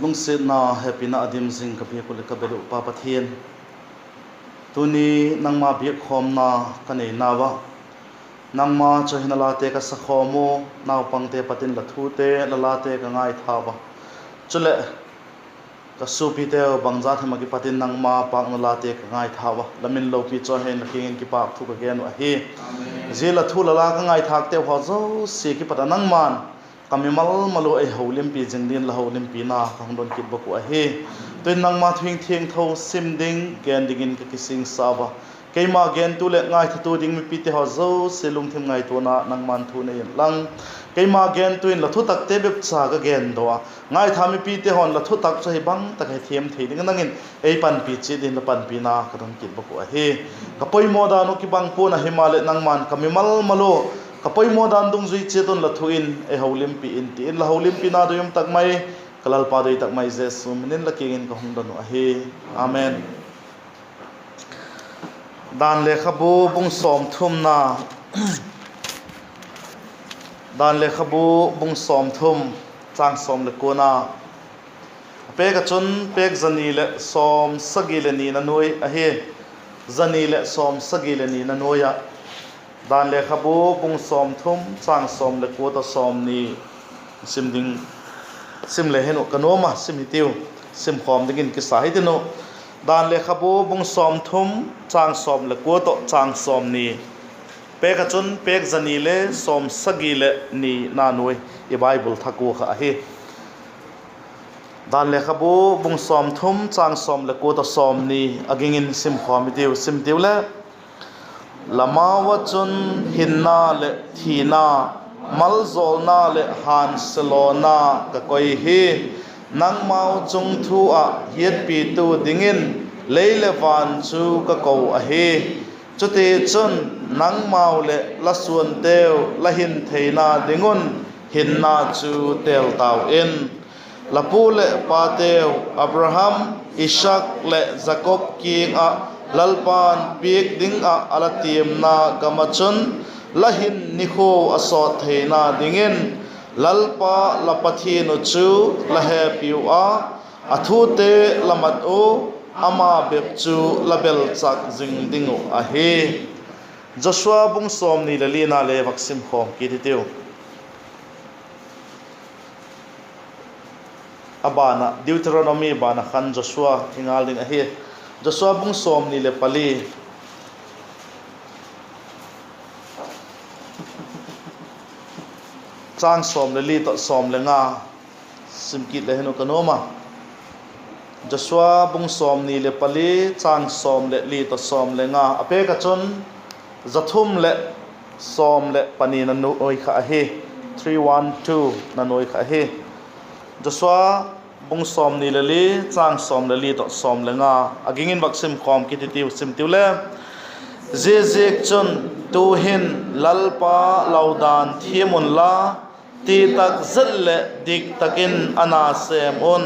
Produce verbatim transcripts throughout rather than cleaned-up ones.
Lungsiatna hepina a dim zing ka biak uh leh ka bel uh Pa Pathian, tuni nangma biakkhawmna ka neinau ah, nangma chu hin la late ka sakhawm u, naupangte pat in la thute la late ka ngaithâk ua. Chuleh, ka suapiteu bangzat hem ah kipat in nangma pâkna late ka ngaithâk ua. La min lopi chu ahi in la kiang in kipâk thu ka gen uh ahi. Zia la thu la la ka ngaithâkteu haw zosia kipat ah nangma'n ka mimal mal uh ei holimpi zing dingin la holimpina ka hung don kit bawk uh ahi. Tu'in nangma thu thiangtho sim ding, gen dingin ka kisingsa ua. Keima gentu leh ngaithatu ding mipite haw zosia lungthim ngaituana nangma'n thu nei inlang, keima gentu in la thutakte bep cha ka gen daw a, ngaitha mipite haw'n la thutak chu hi bang tak hethiam thei dingin nang in ei panpi chiat dingin la panpina ka don kit bawk uh ahi. Ka poimaw dan uh kibang pua'n a, himaleh nangma'n ka mimal mal uh ka poimaw dan dungzui chiat un la thu in ei holimpi in ti in la holimpina doi um tak mai, ka Lalpa doi tak mai Jesu min in la kiang in ka hung don uh ahi. Amen. Dan Lekhabu bung sawmthumna, Dan Lekhabu bung sawmthum, châng sawm leh kuana, a pêk ah chun pêk za ni leh sawmsagi leh nina nuai ahi. Za ni leh sawmsagi leh nina nuai ah, Dan Lekhabu bung sawmthum, châng sawm leh kua tawh sawmni sim ding, sim le hin uh ka nuam a, sim hitiu, simkhawm dingin kisa hitiu. Dan Lekhabu bung sawmthum, châng sawm leh kua tawh châng sawmni, pêk ah chun pêk za ni le sawmsagi leh nina nuai, i Bible thak ua kha ahi. Dan Lekhabu bung sawmthum, châng sawm leh kua tawh sawmni, a ging in simkhawm hitiu, sim tiu le. La mau ah chun hinna leh thina, malzawlna leh hânsia lawna ka koi hi. Nangmau chung thu ah hiatpitu dingin lei leh van chu ka ko ahi. Chutichun, nangmau leh la suanteu la hin theina ding un hinna chu têl tau in. La pu leh pateu Abraham, Isaak leh Jakob kiang ah Lalpa'n piak ding ah a la tiamna gam ah chun la hin nikhua a sawt theina dingin, Lalpa la Pathian uh chu la hepi uh a, a thute la mat uh, ama bep chu la belchâk zing ding uh ahi. Joshua bung sawmni leh lina le vak simkhawm kit hitiu. A ban ah Deuteronomy ban ah khan Joshua i ngal ding ahi. Joshua bung sawmni leh pali, châng sawm leh li tawh sawm leh nga, sim kit le hin uh ka nuam a. Joshua bung sawmni leh pali, châng sawm leh li tawh sawm leh nga, a pêk ah chun za thum leh sawm leh pani na nuai kha ahi. Three one two na nuai kha ahi. Joshua bung sawmni leh li, châng sawm leh li tawh sawm leh nga, a ging in vak simkhawm kit hitiu, sim tiu le. Ziaziakchun, tu'hin Lalpa lo dan thiam unla, ti tak zet leh dik tak in a na sêm un.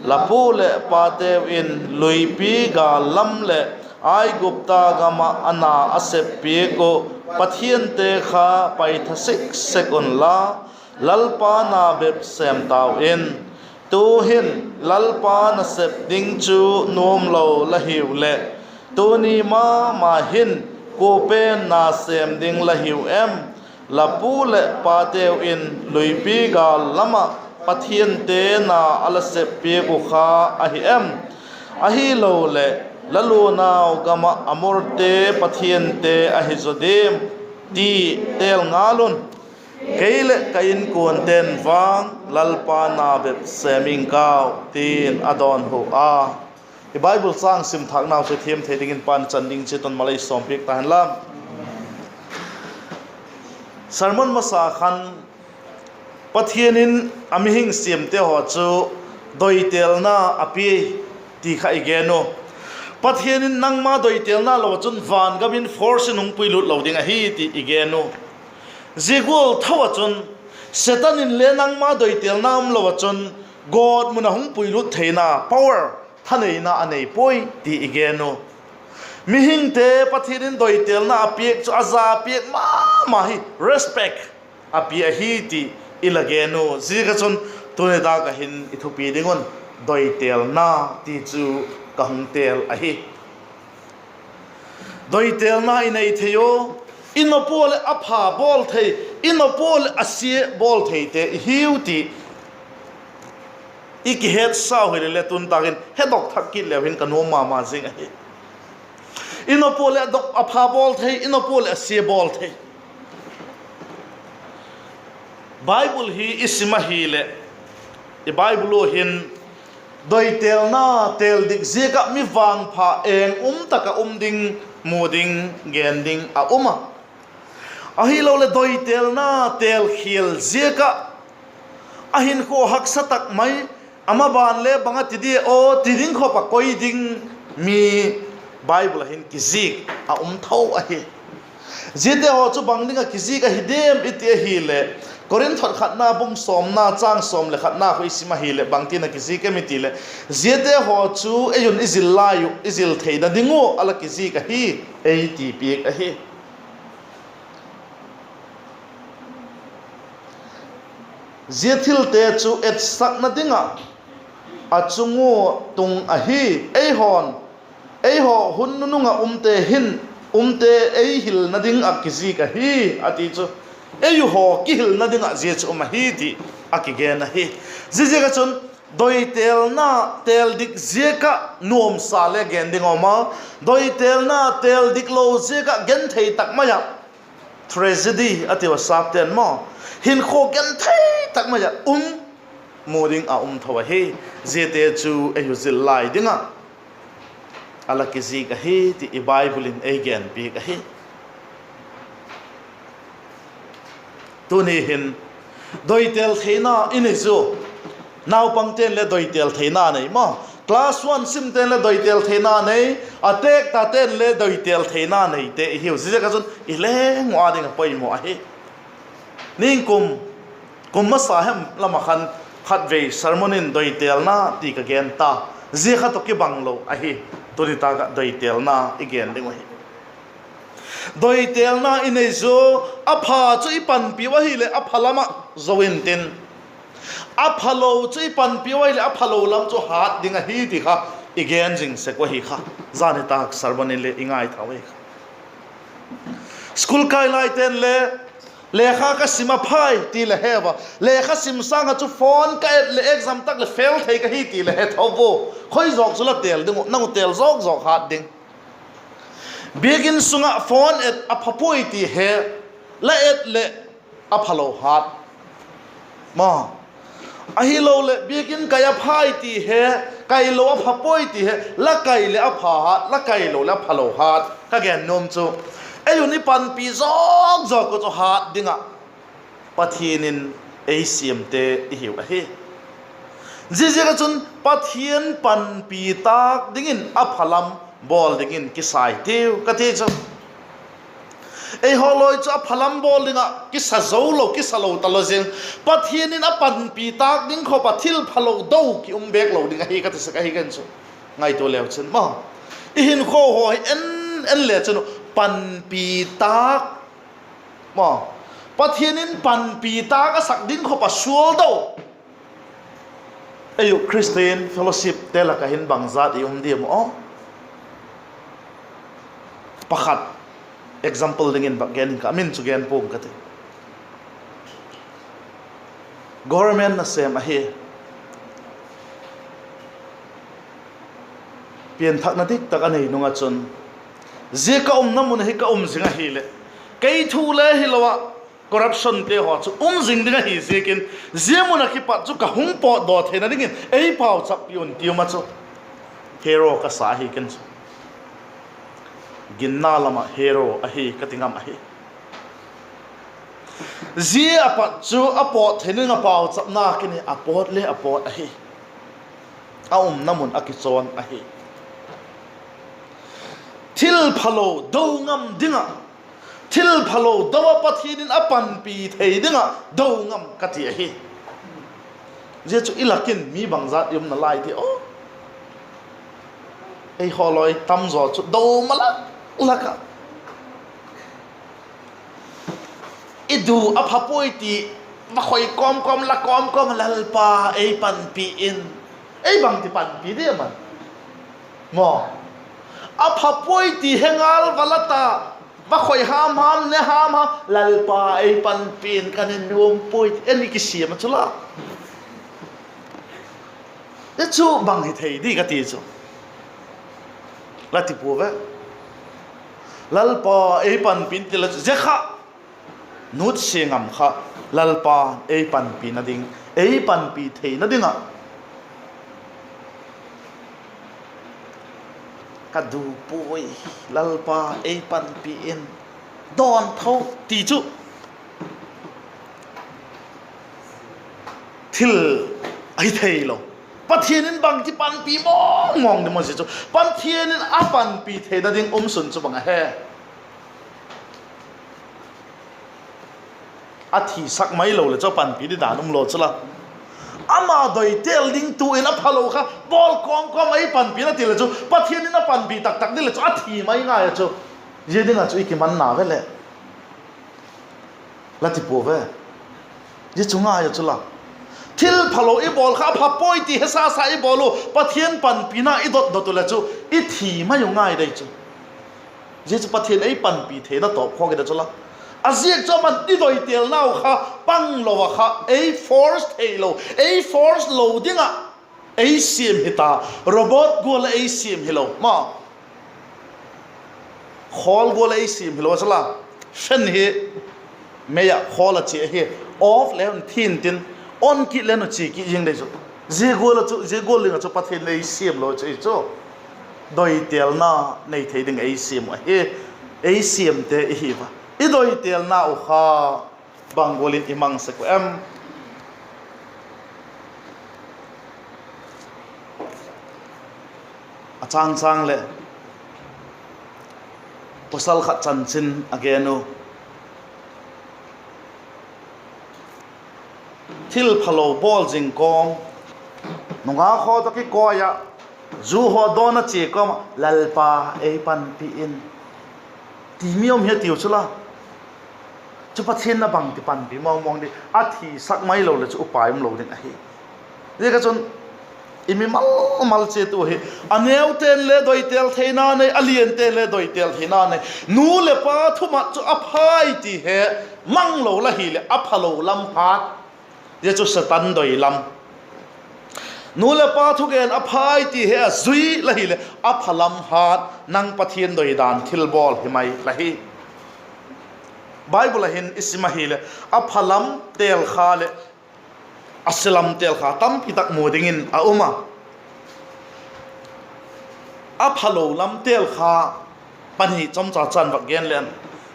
La pu leh pateu in luipi gâl lam leh Aigupta gam ah a na a sep piak uh pathiante kha paitha sik sek unla, Lalpa na bep sêm tau in. Tu'hin Lalpa nasep ding chu nuamlo la hiu leh, tuni ma ma hin kua pen na sêm ding la hiu em? La pu leh pateu in luipi gâl lam ah pathiante na a la sep piak uh kha ahi em? Ahiloleh, la luanau gam ah Amorte pathiante ahi zaw diam? ti têl ngal un. Kei leh ka inkuante'n vang Lalpa na bep sêm ing kau, ti'n a dawnhu a. I Bible châng sim thâknau chu thiam thei dingin Pa'n chan ding chiat un mal ei sawmpiak ta hen la. Sermon masa khan Pathian in a mihing siamte haw chu doitêlna a pia ti kha i gen u. Pathian in nangma doitêlna lo ah chun van gam in force in hung puilut lo ding ahi ti i gen u. Zia gual tho ah chun Setan in le nangma doitêlna um lo ah chun gawtmun ah hung puilut theina power, thaneina a nei puai ti i gen u. Mihingte Pathian in doitêlna a piak chu a za piak ma ma hi, respect a pia ahi ti i la gen u. Ziak ah chun tuni tak ah hin i thupi ding un Doitelna ti chu ka hung têl ahi. Doitelna i nei thei u, i nop ua leh a pha bawl thei, i nop ua leh a sia bawl theite i hiu ti i kihetsau hile le tun tâk in hedok thak kit leu hin ka nuam ma ma zing ahi. I nop ua leh a pha bawl thei, i nop ua leh a sia bawl thei. Bible hi i sim ahileh, i Bible ua hin doitelna têl dik ziak ah mi vangpha eng um tak ah um ding, mu ding, gen ding a um a. Ahiloleh doitelna têlkhial ziak ah a hinkhua haksa tak mai, a maban le bang a ti dia aw ti ding khawp a koi ding mi Bible ah hin kizik a um tho ahi. Ziate haw chu bang ding ah kizik ahi diam i ti ahileh, Korinth khatna bung sawmna châng sawm leh khatna khu i sim ahileh bangtin a kizik em i ti leh, ziate haw chu ei un i zil lai uh, i zil theina ding ua a la kizik ahi, ei ti piak ahi. Zia thilte chu etsakna ding ah a chung ua tung ahi. Eihaw'n, eihaw hun nunung ah umte hin, umte ei hilna ding ah kizik ahi, a ti chu. Eihaw kihilna ding ah zia chu um ahi ti a kigen ahi. Ziaziak ah chun doitelna têl dik ziak ah nuamsa le gen ding a um a, doitelna têl dik lo ziak ah genthei tak mai ah, tragedy a tiu a sapte'n maw, hinkhua genthei tak mai ah um, mu ding a um tho ahi. Ziate chu ei u zil lai ding ah a la kizik ahi ti i Bible in ei genpiak ahi. Tuni hin doitel theina i nei zu, naupangte'n le doitel theina nei maw, class one simte'n le doitel theina nei, a têktate'n le doitel theina neite i hiu. Ziaziak ah chun i leng u â ding a poimaw ahi. Ningkum, kum masa hem lam ah khan khatvei sermon in doitelna ti ka gen ta, zia kha tawh kibang lo ahi. Tuni tâk ah doitelna i gen ding uh ahi. Doitelna i nei zu, a pha chu i panpiu ahileh a pha lam ah zo intin, a phalo chu i panpiu ahileh a phalo lam chu hât ding ahi ti kha i gen zing sek uh ahi kha. Zani tâk sermon in le i ngaithau ahi kha. School kai laite'n le lekha ka sim a phai ti le he ua, lekha sim sâng ah chu phone ka et leh exam tak leh fail thei ka hi ti le he tho ua. Khoi zawk chu la têl ding uh, nang u têl zawk zawk hât ding. Biakin sung ah phone et a pha puai ti he, la et leh a phalo hât. Maw, ahiloleh biakin kai a phai ti he, kai lo a pha puai ti he, la kai leh a pha hât, la kai lo leh a phalo hât. Ka gen nuam chu, ei un i panpi zawk zawk uh chu hât ding ah Pathian in ei siamte i hiu ahi. Ziaziak ah chun Pathian panpi tâk dingin a pha lam bawl dingin kisai tiu ka ti chu. Eihaw lawi chu a pha lam bawl ding ah kisa zo lo, kisa lo talo ziang. Pathian in a panpi tâk ding khawp ah thil phalo do ki um bêk lo ding ahi ka ti sek ahi ken chu. Ngaitua leu chun maw, i hinkhua haw hi en en le chun panpi tâk maw, Pathian in panpi tâk a sak ding khawp ah sual do. Ei u Christian fellowshipte lak ah hin bangzat i um diam aw? Pakhat example dingin vak gen ing ka, a min chu gen pua'ng ka ti. Government nasêm ahi, pianthakna dik tak a nei nung ah chun, zia ka umna mun ah hi ka um zing ahileh, kei thu le hilo ah corruptionte haw chu um zing ding ahi ziakin, zia mun ah kipat chu ka hung pawtdaw theina dingin ei pauchappi un ti um ah chu, hero ka sa ahi ken chu. Ginna lam ah hero ahi ka ti ngam ahi. Zia a pat chu a pawt theina ding ah pauchapna ken hi a pawt le a pawt ahi. A umna mun a kichawn ahi. Thil phalo do ngam ding ah, thil phalo do ah Pathian in a panpi thei ding ah do ngam ka ti ahi. Zia chu i lak in mi bangzat i um nalai di aw? Eihaw lawi tam zaw chu do ma lak lak ah, i du a pha puai ti, va khoi kawm kawm, la kawm kawm, Lalpa ei panpi in, Ei bangti panpi di aman? Maw, a pha puai ti he ngal va la ta, va khoi ham ham, ne ham ham, Lalpa ei panpi'n ka ne nuam puai, en i kisiam a chu la. Zia chu bang hi thei di ka ti chu, la ti pua ve. Lalpa ei panpi'n ti la chu, zia kha nutsia ngam kha, Lalpa ei panpina ding, ei panpi theina ding ah ka du puai, Lalpa ei panpi in, dawn tho, ti chu thil ahi theilo. Pathian in bangti panpi mawng mawng di maw, zia chu Pathian in a panpi theina ding um sun chu bang a he? A thisak mai lo leh chu a panpi di dan um lo chu la. Ama doitel ding tu in a phalo kha bawl kawm kawm a, ei panpi'n a ti leh chu, Pathian in a panpi tak tak di leh chu a thi mai ngai a chu. Zia ding ah chu i kimanna ve leh, la ti pua ve. Zia chu ngai a chu la. Thil phalo i bawl kha, a pha puai ti he sa sa i bawl u, Pathian panpina i dot dot u leh chu i thi mai u ngai dei chu. Zia chu Pathian ei panpi theina tawp khawk i da chu la. A ziak chu aman i doitelnau kha pang lo a kha, ei force theilo, ei force lo ding ah ei siam hi ta, robot gual ah ei siam hilo ma. Khawl gual ah ei siam hilo a chu la. Fan hi mei ah khawl a chia hi, off le hun thin tin, on kit le hun chia kit zing dei chu. Zia gual ah chu, zia gual ding ah chu Pathian ei siam lo chu i chu. Doitelna nei thei ding ei siam uh ahi, ei siamte i hi va. I doitelna uh kha bang gual in i mang sek uh em? A châng châng leh pawsal khat chanchin a gen u. Thil phalo bawl zing kawm, nungak haw tawh kikoi ah, zu haw dawn a chia kawm ah, Lalpa ei panpi in, ti mi um hi a tiu chu la. Chu Pathian in a bangti panpi mawng mawng di, a thisak mai lo leh chu upai um lo ding ahi. Ziak a chun i mimal mal chiat u hi, a neute'n le doitel theina nei, a liante'n le doitel theina nei. Nu leh pa thumat chu a phai ti he mang lo la hileh a phalo lam hat, zia chu Satan doi lam. Nu leh pa thugen a phai ti he a zui la hileh a pha lam hat, nang Pathian doi dan thilbawl hi mai la hi. Bible ah hin i sim ahileh, a pha lam têl kha leh a sia lam têl kha tampi tak mu dingin a um a. A phalo lam têl kha pani chomcha chan vak gen leng,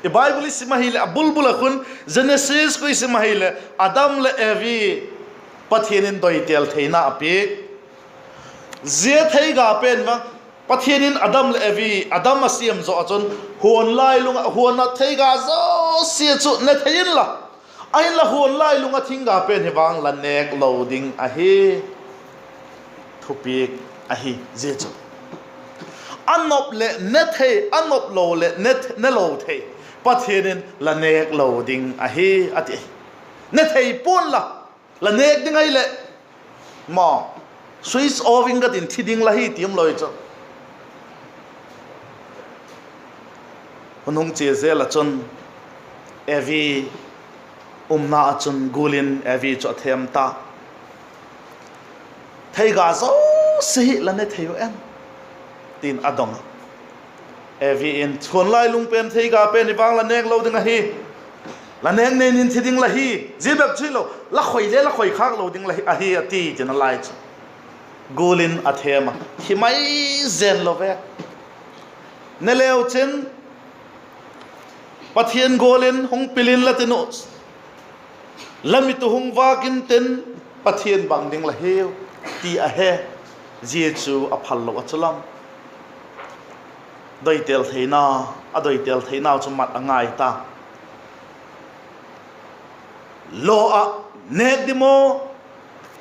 i Bible i sim ahileh a bulbul ah khun, Genesis khu i sim ahileh Adam leh Evi Pathian in doitel theina a piak. Zia theiga pen vang, Pathian in Adam leh Evi, Adam a siam zaw ah chun, huan lailung ah, huan ah theiga zosia chu ne thei inla, ahinla huan lailung ah thingga pen hi vang la nêk lo ding ahi. Thupiak ahi zia chu. A nop leh ne thei, a nop lo leh ne, ne lo thei, Pathian in la nêk lo ding ahi a ti ahi. Ne thei pua'n la, la nêk ding ahileh, maw, switch off ing ka tin thi ding la hi ti um lo i chu. Hun hung chia zel ah chun Evi umna ah chun gul in Evi chu a thêm ta. Theiga zosia hi la ne thei u em? ti'n a dong a. Evi in, huan lailung pen theiga pen hi vang la nêk lo ding ahi. La nêk nei in thi ding la hi. Zia bep chu hilo, la khoi le la khoi khâk lo ding la hi ahi a ti, ti'n a lai chu. Gul in a thêm a, thi mai zen lo ve. Ne leu chin, Pathian gual in hung pil inla tin uh, la mit uh hung vâk intin, Pathian bang ding la hiu, ti a he. Zia chu a phal lo a chu lam. Doitel theina, a doitel theinau chu mat a ngai ta. Law ah nêk ding maw,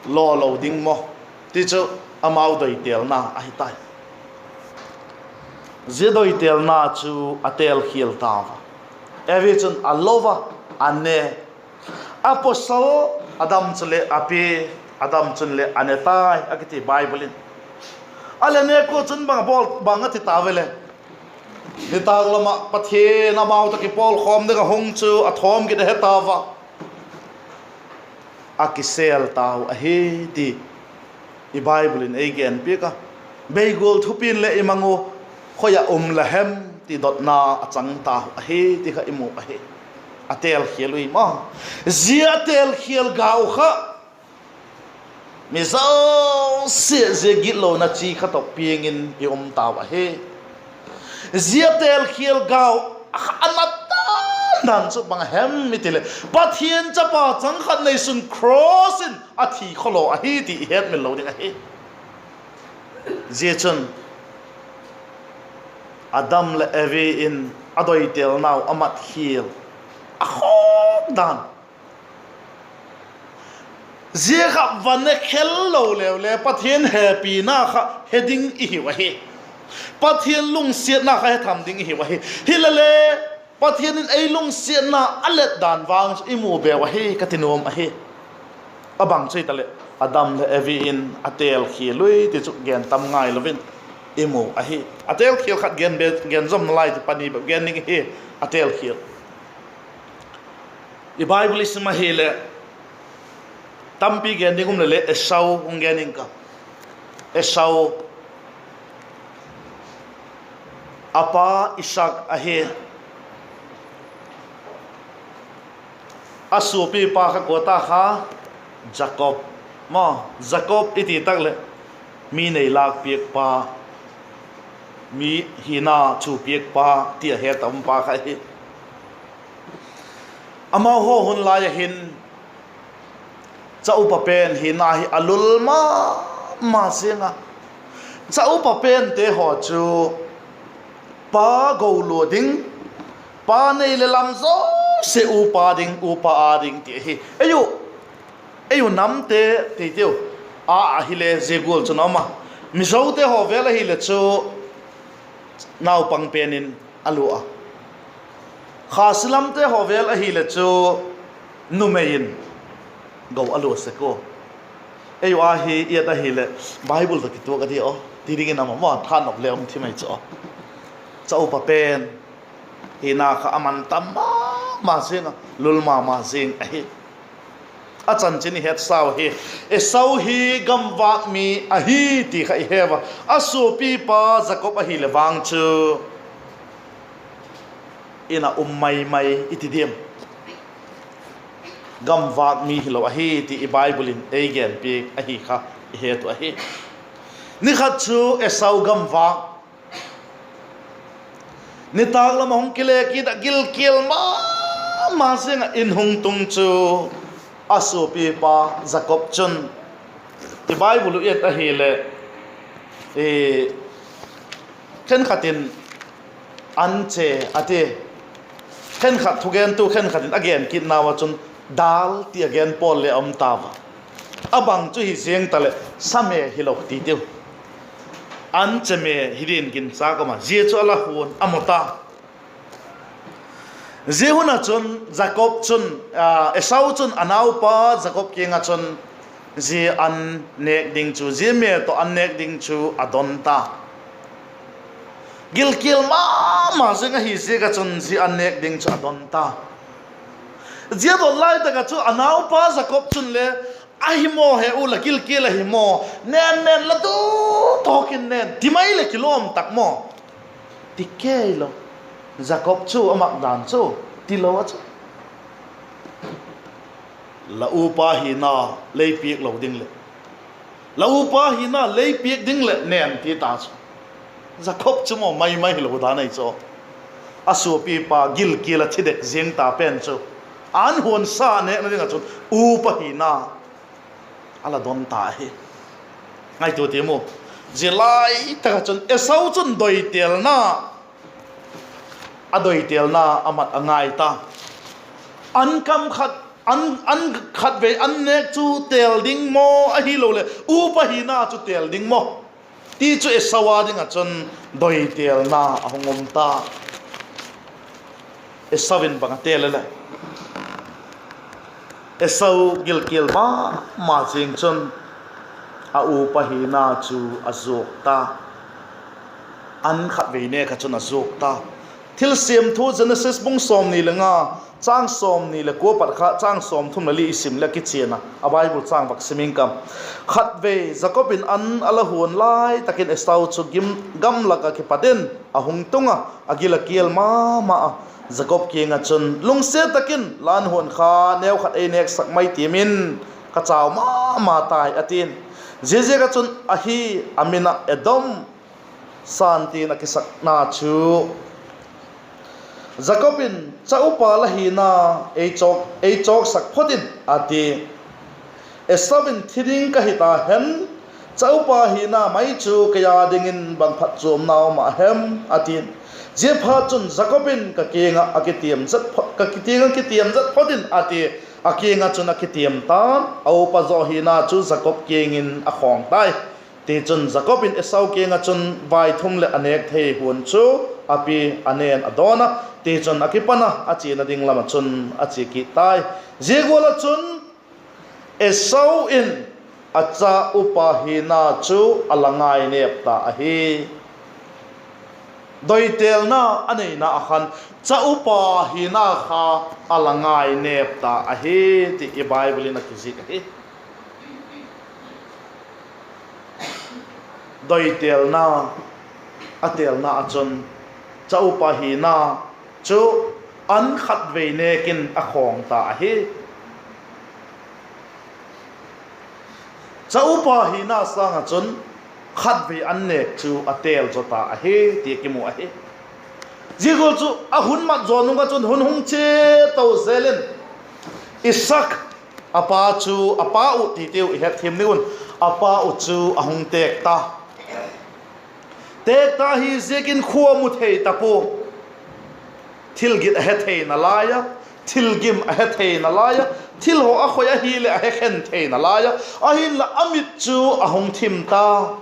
law lo ding maw, ti chu amau doitelna ahi tai. Zia doitelna chu a têlkhial tau a. Evi chun a lo a, a ne. A pawsal Adam chuleh a pi, Adam chun leh a ne tai a kiti Bible in. A le nêk ua chun bang a bawl, bang a ti ta ve le? Nitâk lam ah Pathian amau tawh kipawlkhawm ding a hung chu a thawm git a he tau a, a kisêl tau ahi ti i Bible in ei genpiak a. Beigual thupi'n leh i mang u, khoi ah um la hem ti dotna a chang tau ahi ti kha i mu ahi. A têlkhial ui ma. Zia a têlkhial gau kha mi zosia zia gitlona chi kha tawh piang in i um tau ahi. Zia têlkhial gau a na dan dan chu bang a hem i ti leh, Pathian chapa chang khat neisun cross in a thi khawlaw ahi ti i hetmil lo ding ahi. Zia chun Adam leh Evi in a doitêlnau a mat khial a khawk dan, zia kha va ne khel lo leu le Pathian hepina kha he ding i hiu ahi. Pathian lungsiatna kha he tham ding i hiu ahi. Hilele, Pathian in ei lungsiatna a let dan vang chu i mu beu ahi ka ti nuam ahi. A bang chu hitaleh, Adam leh Evi in a têlkhial ui ti chu gen tam ngailo in i mu ahi. A têlkhial khat gen be, gen zom nalai ti pani bep gen ding hi. A têlkhial, i Bible i sim ahileh, tampi gen ding um leh le Esau hung gen ing ka. Esau, a pa Isak ahi. A suapipa kha kua ta kha? Jakob. Maw, Jakob i ti tak leh, mi nei lâk piak pa, mi hina chu piak pa ti a het a um pa kha hi. Amau haw hun lai ah hin, cha upa pen hina hi a lul ma ma ziang a. Cha upa pente haw chu pa golua ding, pa nei leh lam zosia upa ding, upa â ding ti ahi. Ei u, ei u namte tei tiu, a, ahile zia gual chun a um a. Mizote haw vel ahileh chu naupang pen in a lua a. Khasi lamte haw vel ahileh chu numei in go a lua sek ua. Ei u a hi i et ahileh Bible tawh kituak a di aw ti dingin a ma ma thanop le um thim ai chu aw. Cha upa pen hina kha a man tam ma ma zing a, lul ma ma zing ahi. A chanchin i hetsau hi, Esau hi gamvâk mi ahi ti kha i heu a. A suapipa Jakob ahileh vang chu in a um mai mai i ti diam? Gamvâk mi hilo ahi ti i Bible in ei genpiak ahi kha i het uh ahi. Ni khat chu Esau gamvâk, nitâk lam ah hung kile kit ah gilkial ma ma zing ah in hung tung chu a suapipa Jakob chun, i Bible uh et ahileh, khenkhat in an che a ti. Khenkhat thugentu khenkhat in a gen kitnau ah chun dal ti a gen pawl le a um tau a. A bang chu hi ziang taleh sa me hilo ti tiu. An che me hi din ginchâk um a, zia chu a la huan a mu ta. Zia hun ah chun Jakob chun, Esau chun a naupa Jakob kiang ah chun zia an nêk ding chu, zia me tawh an nêk ding chu a don ta. Gilkial ma ma zing ahi ziak ah chun zia an nêk ding chu a don ta. Zia don lai tak ah chu a naupa Jakob chun le, ahi maw, he u, la gilkial ahi maw, nen nen, la tu tawk in nen ti mai leh kilawm tak maw, ti kei lo. Jakob chu a mak dan chu tilo a chu, la upa hina lei piak lo ding leh, la upa hina lei piak ding leh nen ti ta chu. Jakob chu maw mai mai hilo dan ahi chu. A suapipa gilkial ah thi dek ziang ta pen chu, an huansa nêkna ding ah chun upa hina a la don ta hi. Ngaitua tiam u, zia lai tak ah chun Esau chun doitêlna, a doitêlna a mat a ngai ta. An kam khat, an, an khatvei an nêk chu têl ding maw, ahiloleh upa hina chu têl ding maw, ti chu Esau â ding ah chun doitêlna a hung um ta. Esau in bang a têl e leh, Esau gilkial ma ma zing chun a upa hina chu a zuak ta. An khatvei nêk ah chun a zuak ta. Thilsiam Thu Genesis bung sawmni le nga, châng sawmni leh kua pat kha châng sawmthum leh li i sim leh a kichian a, a Bible châng vak sim ing ka. Khatvei Jakob in an a la huan lai tak in Esau chu gim, gam lak ah kipat in a hung tung a, a gil a kial ma ma a. Jakob kiang ah chun, Lungsiat tak in la an huan kha, neu khat ei nêksak mai tiam in, ka chau ma ma tai, a ti'n. Ziaziak ah chun ahi, a min ah Edom San tin a kisakna chu. Jakob in, Cha upa la hina ei chawk, ei chawksak phot in, a ti. Esau in, Thi ding ka hi ta hen, cha upa hina mai chu kei â dingin bang phatchuamna um a hem? a ti'n. Ziaphatchun Jakob in, Ka kiang ah kitiam zat phot, ka kiang ah kitiam zat phot in, a ti. A kiang ah chun a kitiam ta'n, a upa zaw hina chu Jakob kiang in a khawng tai. Tichun Jakob in Esau kiang ah chun vaithum leh a nêk thei huan chu a pia, a ne'n a dawn a, tichun a kipan a, a chiana ding lam ah chun a chia kit tai. Zia gual ah chun Esau in a cha upa hina chu a la ngainêp ta ahi. Doitêlna a neina ah khan cha upa hina kha a la ngainêp ta ahi ti i Bible in a kizik ahi. Doitêlna a têlna ah chun cha upa hina chu an khatvei nêk in a khawng ta ahi. Cha upa hina sâng ah chun khatvei an nêk chu a têl zaw ta ahi ti a kimu ahi. Zia gual chu a hun mat zaw nung ah chun hun hung chia to zel in, Isak, a pa chu, a pa uh ti tiu i hetthiam ding un, a pa uh chu a hung têk ta. Têk ta hi ziakin khua mu thei ta pua. Thil git a he theina lai a, thil gim a he theina lai a, thil haw a khoi ahileh a he khen theina lai a, ahinla a mit chu a hung thim ta.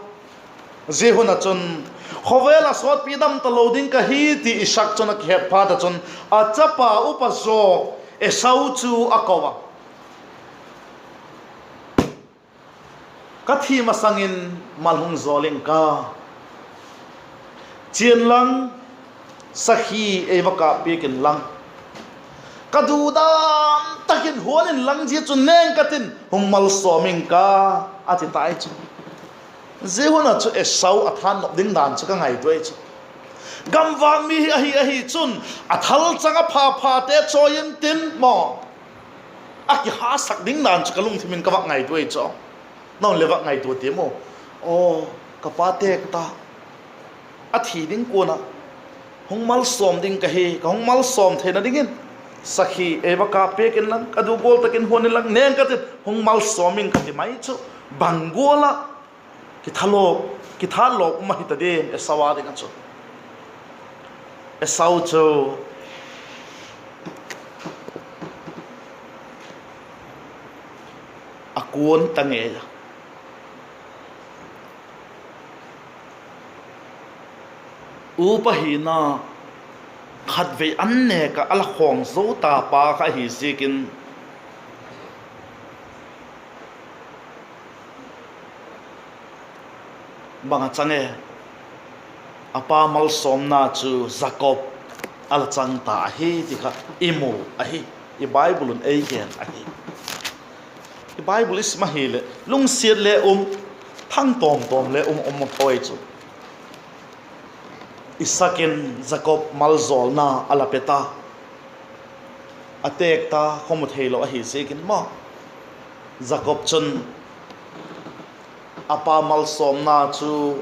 Zia hun ah chun, khawvel ah sawtpi dam talo ding ka hi ti Isak chun a kihet phat ah chun, a chapa upa zaw Esau chu a ko a. Ka thi masang in mal hung zawl ing ka, chia inlang, sakhi ei va kâp piak inlang, ka du dan tak in huan inlang, zia chu neng ka tin hung malsawm ing ka, a ti tai chu. Zia hun ah chu Esau a than nop ding dan chu ka ngaitua chu. Gamvang mi hi ahi, ahi chun a thalchang a pha phate chawi intin maw, a kihasak ding dan chu ka lungthim in ka vak ngaitua chu. Nang le vak ngaitua tiam u. Aw, ka pa têk ta, a thi ding kuan ah hung malsawm ding ka hi, ka hung malsawm theina dingin sakhi ei va kâp piak inlang, ka du gual tak in huan inlang, neng ka tin hung malsawm ing ka ti mai chu. Bang gual ah kithalawp, kithalawp um ahi ta diam Esau â ding ah chu. Esau chu a kuan ta ngei a. Upa hina khatvei an nêk ah a la khawng zo ta pa kha ahi ziakin, bang a chang e, a pa malsawmna chu Jakob a la chang ta ahi ti kha i mu ahi, i Bible un ei gen ahi. I Bible i sim ahileh lungsiat le um, thang tawm tawm le um, um a thoi chu. Isak in Jakob malzawlna a la pe ta, a têk ta, khawmu theilo ahi ziakin maw. Jakob chun a pa malsawmna chu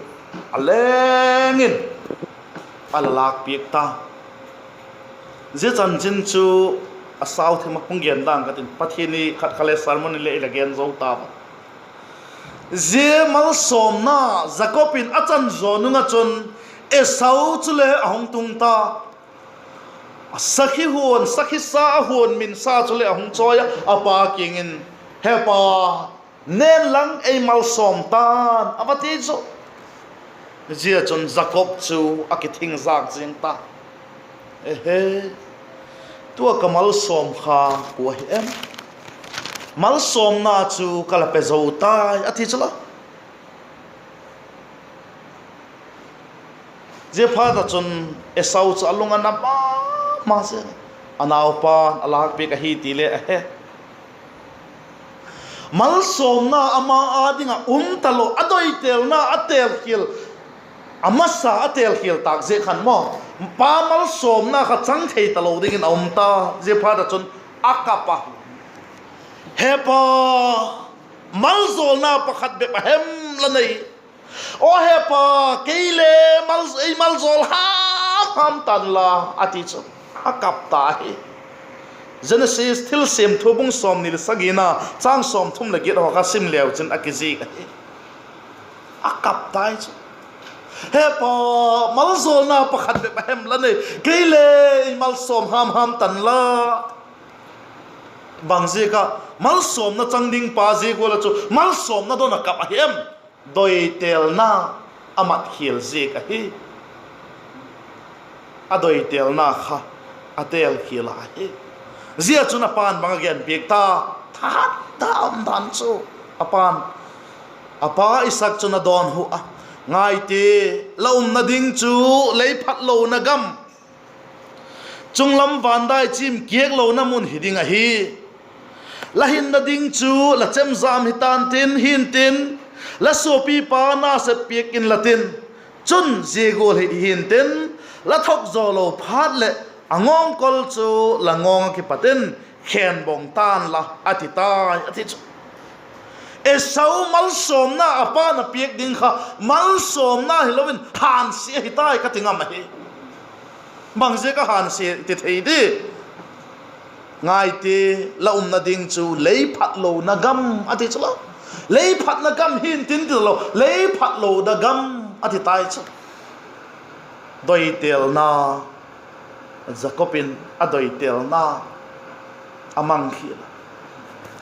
a leng in a la lâkpiak ta. Zia chanchin chu a sau thim ah hung gen dang ka tin, Pathian ni khat kha le sermon in le i la gen zo ta a. Zia malsawmna Jakob in a chan zaw nung ah chun Esau chule a hung tung ta. Sakhi huan, sakhisa a huan minsa chule a hung chawi a, a pa kiang in, He pa, nen lang ei malsawm ta'n, a va ti chu. Zia chun Jakob chu a kithing zak zing ta. Ehe, tua ka malsawm kha kua hi em? Malsawmna chu ka la pe zo tai, a ti chu la. Ziaphat ah chun Esau chu a lung a na ma ma sia, a naupa'n a lâkpiak ahi ti le a he. Malsawmna ama â ding ah um talo, a doitêlna a têlkhial, a masa a têlkhial tâk ziak khan maw, pa malsawmna kha chang thei talo dingin a um ta. Ziaphat ah chun a kap a, He Pa, malzawlna pakhat bep a hem la nei? Aw he Pa, kei le mal, ei malzawl ham ham tan la, a ti chu a kap ta hi. Genesis Thilsiam Thu bung sawmni leh sagina, châng sawmthum leh giat haw kha sim leu chin a kizik ahi. A kap tai chu, He Pa, malzawlna pakhat bep a hem la nei? Kei le ei malsawm ham ham tan la. Bang ziak ah malsawmna chang ding pa zia gual ah chu malsawmna don a kap ahi em? Doitêlna a mat khial ziak ahi. A doitêlna kha a têlkhial ahi. Zia chun a pa'n bang a genpiak ta? Tha, tha um dan chu, a pa'n, a pa Isak chun a dawnhu a, Ngai ti, la umna ding chu lei phatlona gam, chunglam van dai chim kiaklona mun hi ding ahi. La hinna ding chu la chemjam hi tan tin, hintin, la suapipa nasep piak inla tin, chun zia gual hi hintin, la thok zaw lo phat leh a ngawngkol chu la ngawng ah kipat in khenbawng tan la, a ti tai, a ti chu. Esau malsawmna a pa'n a piak ding kha malsawmna hilo in hânsia ahi tai ka ti ngam ahi. Bang ziak a hânsia ti thei di? Ngai ti, la umna ding chu lei phatlona gam, a ti chu la. Lei phatna gam hintin ti lo, lei phatlona gam, a ti tai chu. Doitêlna, Jakob in a doitêlna a mang khial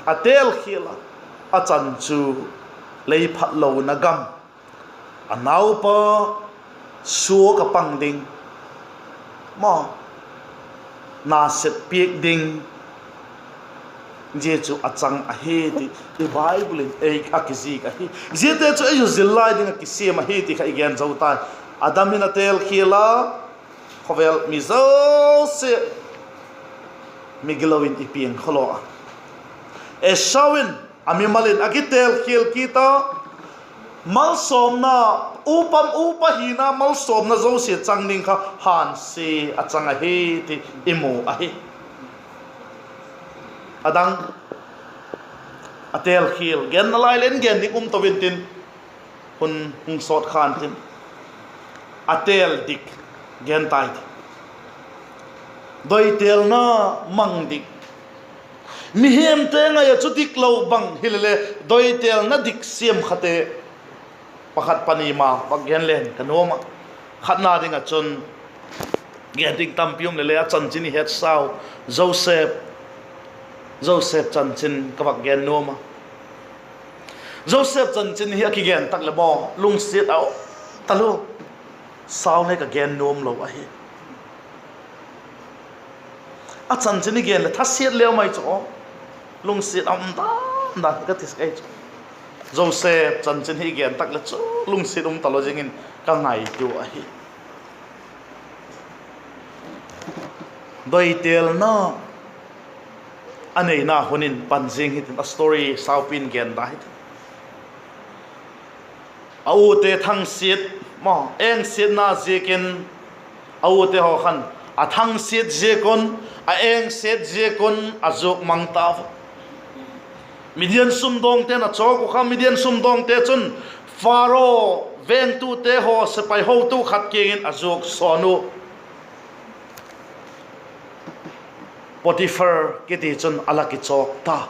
a, a têlkhial a, a chan chu lei phatlona gam, a naupa suak a pang ding, ma, nasep piak ding, zia chu a chang ahi ti i Bible in ei a kizik ahi. Ziate chu ei zil lai ding ah kisiam ahi ti kha i gen zo tai. Adam in a têlkhial a, khawvel mi zosia migilo in i piang khawlaw a. Esau in a mimal in a kitêlkhial kit a, malsawmna, upa, upa hina malsawmna zosia chang ding kha hânsia a chang ahi ti i mu ahi. A dang a têlkhial genna lai leng gen ding um to intin, hun hung sawt khan tin, a têl dik gen tai ti. Doitêlna mang dik. Mihingte ngai ah chu diklo bang hilele, doitêlna dik siam khate pakhat pani ma vak gen leng ka nuam a. Khatna ding ah chun, gen ding tampi um lele, a chanchin i hetsau, Joseph, Joseph chanchin ka vak gen nuam a. Joseph chanchin hi a kigen tak leh maw, lungsiat a um talua, sau le ka gen nuam lo ahi. A chanchin i gen leh thasiat leu mai chu, lungsiat a um dan dan ka ti sek ahi chu. Joseph chanchin hi i gen tak leh chu lungsiat um talo zing in ka ngaitua ahi. Doitêlna a neina hun in pan zing hitin, a story saupi in gen da hitin. A ute thangsiat, ma, engsiatna ziakin, a ute haw khan a thangsiat ziak un, a engsiat ziak un a zuak mang ta. Midian sumdawngte'n a chawk uh kha, Midian sumdawngte chun Pharaoh vengtute haw sepai hotu khat kiang in a zuak sawn uh. Potiphar kiti chun a la kichawk ta.